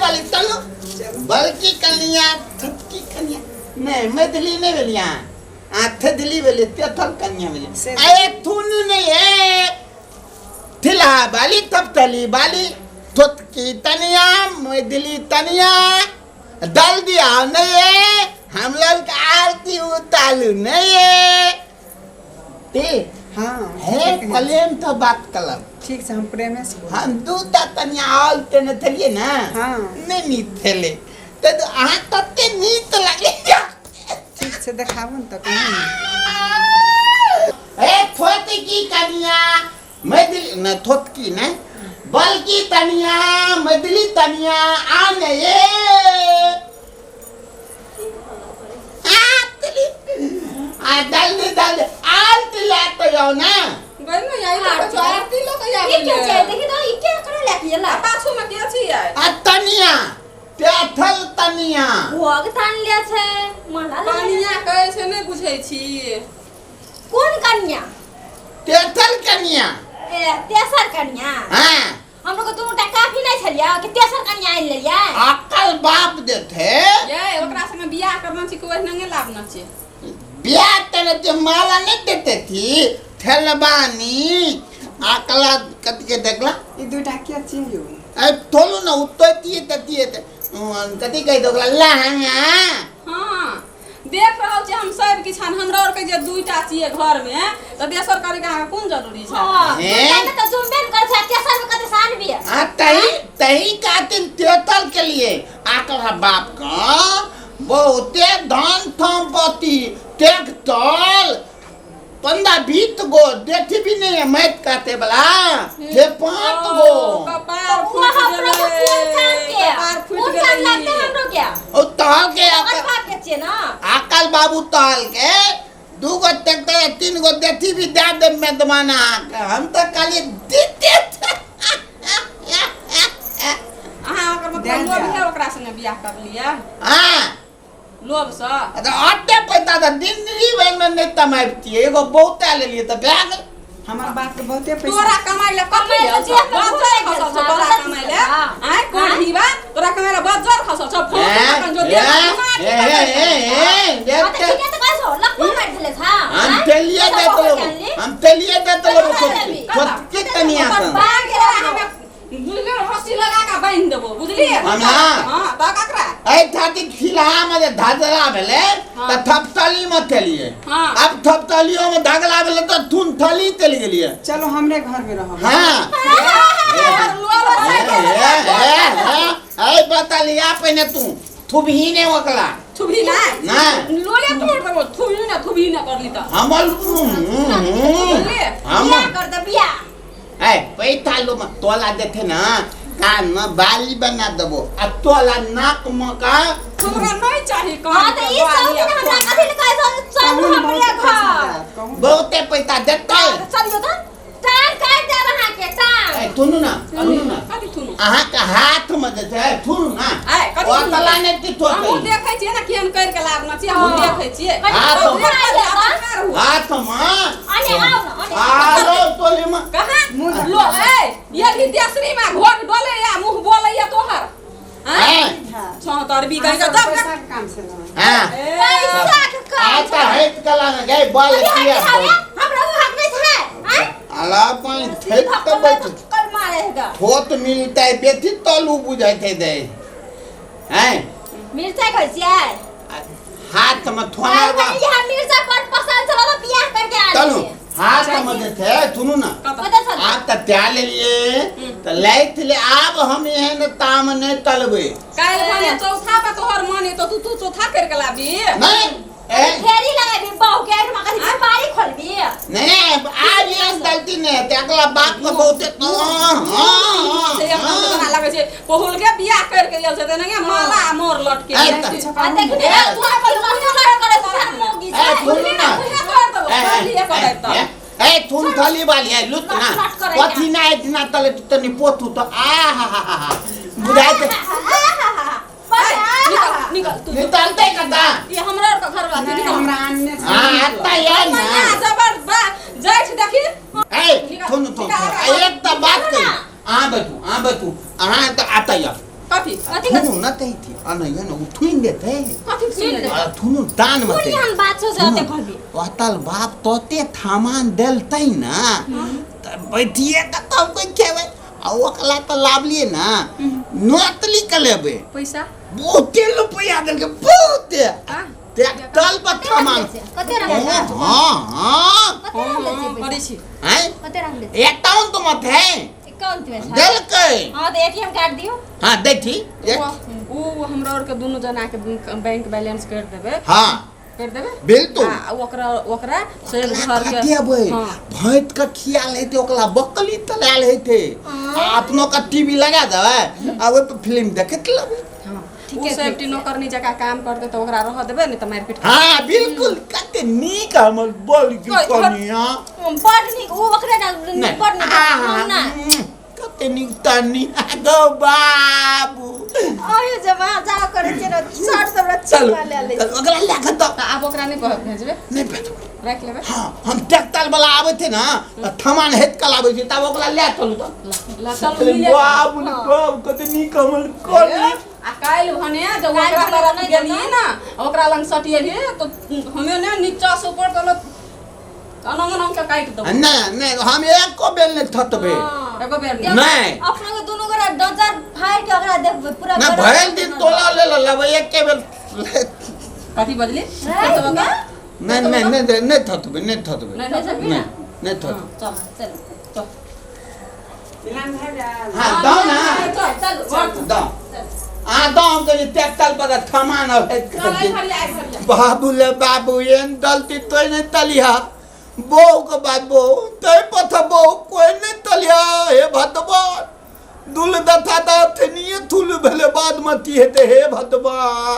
वाली चलू। बल्कि कनिया थुटकी कनिया नहीं, मैथिली नहीं भेलिया, आ थेदली भेलिए, तेथल कनिया भेलिए। अरे थुन नहीं है, थिला बाली थपथली बाली थुटकी तनिया मैथिली तनिया दल दिया नहीं है, हम लोग का आरती उतालू नहीं है। ते हाँ हे प्रेम तो बात कलम। ठीक छै, हम प्रेमे से बोलब। हम दूटा तनिया आल तेने थलिए ना। हाँ। नहीं नीत थेले तो अहाँ तते नीत लागे। ठीक छै, देखाबू ने तऽ कहू ने। ए थोतकी कनिया मैथिली न थोतकी ने बल्कि तनिया मैथिली तनिया आने ये आ जल्दी जल्दी आरती लाते जाओ ना। गई न आई त कछु आरती लोक ई आबि के छै? देखी तो ई के करा लेके एला? पाछू में के छी आई? आ तनिया तेथल तनिया भोग तान ले छै माला ले। कनिया कहै छै नहि बुझै छी। कोन कनिया? तेथल कनिया। ए तेसर कनिया। हाँ हमरो के दुनू टा काफी नहीं छलिया कि तेसर कनिया आनि लेलियै? अकल बाप देथे। ये ओकरा संगे बियाह करना छी कि ओहिनंगे लाबना छी? बियाह तेने ते माला नहीं देते थी थेलबानी अकला कथी के देखला? ई दूटा के छियै यौ? ए तोलू ना उतोतिए ततिए ते कथी कहि दोगला लहंगा। हाँ देख रहल छी हम सब किछु। हमरा आर के जे दुईटा छियै घर में तऽ तेसर करे के अहाँके कोन जरूरी छै? हां हे? दुटा में तऽ जुम्बे न कर छै, तेसर में कते सान भी है। आ तही तही कातिन तेतल के लिए आकला बाप का बहुते धन संपत्ति टेकटल 15-20 गो देखी भी नहीं है मैत काटे वाला जे 5 गो। ओ, कपार तो फूटि वहाँ हमरा के कोन काम गेलै, के? कपार फूटि कोन काम गेलै। लगते हमरो के? ओ तहल के ओकर बाप के छियै ना। आकल बाबू तहल के 2 गो ट्रैक्टर 3 गो देखी भी दे दे मेदवाना के। हम तो खाली देते थे। अहाँ ओकर मतलब दे लोभ दे। है ओकरा संगे बियाह कर लिअ? हाँ लोभ सँ? तो अते पैसा तो दिन भर में नहीं कमाबतियै, एगो बहुत लेलियै तो भए गेल। हमर बाप के बहुते पैसा। तोरा कमाइ ले कथी कमाइ ले भेल छौ? जेब में बज्जर घुसाइ खसल गेल छौ छौ, तोरा बता कमाइ ले? हाँ। आँय, कोन हीवा? तोरा कमाइ ले बज्जर खसल छौ, फोन ए, अखन जो ए, देख मार ए, ए, ए, ए, देख हाँ, तऽ के- ठीके तऽ कहै छौ, लफुआ मारि देले छौ, हम आँय? तेलिए तऽ दे बहुत देलौ, जानली। हम तेलिए दे देलौ। कतऽ देबी? छोटकी कनिया ओकर सन। बाप तोरा हमे बुझलियै रस्सी लगा के बान्हि देबो, बुझलियै? हम ना। हाँ, तऽ ककरा? एहि खातिर खिलहा में जे धजरा भेलै हाँ। तऽ थपथली में तेलिए। हाँ। अब थपथलियो में धगला भेलै तऽ थुनथली तेल गेलिए। चलो हमरे घर में रहब। हाँ। ए बतलिया पहिने तू थुबही ने ओकला। थुबही ना? ना। लोले तोड़ देबो, थुबही ना थुबही ना करली तऽ। हमर बुझलियै? हम बियाह कर दे, बियाह। ए पैसा लो मत तोला देथे ना कान में बाली बना देबो आ तोला नाक में का। हमरा नहीं चाही कान हाँ, के तऽ ई सब बाली दिन आ हमरा तोला। कथी लए कहै छौ, चलू कहूँ ने हमरे बहुते पैसा घर। देत, कहूँ। बहुते पैसा देतै। हाँ, तऽ चलियौ तऽ। टांग काटि देब अहाँके, टांग। ए सुनू ना, सुनू ना, कथी थुनू? अहाँ के हाथ में जे छै थुनू ना। ए, कथी थुनू? ओतला नहि किछो हमहूँ छै। देखै छियै ने केहन करि के लाबना छियै, हमहूँ हाँ। देखै छियै। हाथ सब में। देखै छियै, अपन रहू। हाथ में। अने आउ ना, अने आउ। आरो टोली में। कहाँ? मुँह लो, ए, ये भी देसरी में घोर डोले या मुँह बोले या तोहर। हैं? छौ तरबी अहाँ कहि के सब दब पैसा के काम से ना। हाँ। पैसा के काम आता है कला में गए बॉल अभी किया हट जाओ, हमरा उ हक नहीं छै, आँय? अला पानी थेक थप्पड़ के बैठ। कल मारेगा। थोत मिलता है बेटी तलू बुझाइ थे दे। हैं? मिर्चा खाइ छियै? हाथ में थोना भाई, बा। भाई, यहाँ मिर्चा बड़ पसंद छल तऽ बियाह करके आनै चलू छियै। हाथ में जे थे सुनू ना। कतऽ छल? आब तऽ त्या लेलिए तऽ लैत ले आब हम एहन ताम नहीं तलबै। काल्हि भने चौथा पर तोहर मन हेतौ, तू तू चौथा करि के लाबी। नहीं ए फेरी लगाबी बहु के एहिठमा कथी सुपारी खोलबी? नहीं आब एहन गलती नहीं हेतै। अगला बाप के बहुते हाँ, से एकदम हाँ, से बना लगै छै पहुल के बियाह करि के गेल छै तेनाहिये माला आ मोर लटके ए, छै। तऽ- आ देखी ने, तू अपन लट लट करै छै, मौगी ए, छै। सुनू ना। उहे कर देबो, ए, कर लिए ए, करै तऽ। ए, ए थुन थली वाली है लुत ना लट लट करै कथी ना इतना तले तनी पोथू तो आ हा हा हा हा बुझाइ छै। ए, निकल निकल तू निकालते कता ई हमरा आर के घर वाला नहीं, निकल। हमरा आनने छै। हाँ आता है ना मैया जबर बा जाइत देखी। ए थुन थुन निकाल, एक त बात कही, अहाँ बैठू, अहाँ बैठू, अहाँ तऽ आता या कथी कथी थुनु न तै थी अनैयो न उ थुइन देतै। कथी सुन ले। आ थुनु दान कोन मते एहन बात छौ से ओते कहबी? ओतल बाप तोते थामान देलतै ना त बैठिए के तब कोई खेबै आ ओकला तऽ लाबलिए ना नोतली के लेबै। पैसा बहुते रुपया देलकै बहुते। हाँ? ट्रैक्टर पर थामान। कते रंग हाँ हाँ हाँ। कते रंग लै छियै पैसा? करै छी। हैं? कते रंग लै छियै? अकाउंट मत है। अकाउंट में छै। देलकै। हाँ तऽ एटीएम कार्ड दियौ। हाँ देखी। ओ हमरा आरके दुनू जना के बैंक बैलेंस कर देबै। हाँ कर देबै। बिल्कुल। आ ओकरा ओकरा से घर के देबै। हाँ। भैंस के खियाल हेतै ओकरा बकली तलायल हेतै आ अपनो के टीवी लगा देबै आ ओहि पर फिल्म देखैत लेबै। हाँ ओ सेफ्टी नौकरनी जकाँ काम करतै तऽ ओकरा रह देबै नहि तऽ मारि पीट। हाँ बिल्कुल कते नीक हमर बड़ कनिया। बड़ नीक ओ ओकरे ना बड़ नीक हम ना। कते नीक तनी गो बाबू। अहे जमा जा करै छियै ने शर्ट सब चलू रक्षा ले लै। ओकरा लए कऽ दऽ। तऽ आब ओकरा नहि भेजबै? नहि भेजबै। राखि लेबै। हाँ हम ट्रैक्टर वाला आबै छै ना तऽ थमान हेत कल आबै छै तब ओकरा लए चलू तऽ। ल चलू मिले। बाबू ने बाबू कते नीक हमर कनिया। आ काल्हि भने जब ओकरा तरफ गेलियै ना ओकरा लग सटिएलियै तऽ हमे ने नीचा से ऊपर तलक अनंग अनंग के काटि देबो। नहीं नहीं हम एको बेल नहीं थतबे। एको बेर नहि। नहीं। अपना के दुनू गोरा डजर फाड़ के ओकरा देखबै पूरा। ना भरि दिन तोला ले लेबै एके बेल। कथी बजली? नहीं नहीं नहीं नहीं थतबे नहीं थतबे। नहीं थतबे। नहीं नहीं थतबे। चल चल चल। मिलान भए गेल। हाँ दो ना। चल चल दो आ दो हम कनी ट्रैक्टर पर थमान अब बाबू ले बाबू एन दलती तो नहीं तलिहा बहू के बाद बहू तै पथ बहू कोई नहीं तलिहा हे भगवान दुल दथा दथनिए थुल भेले बाद मती हेते हे भगवान।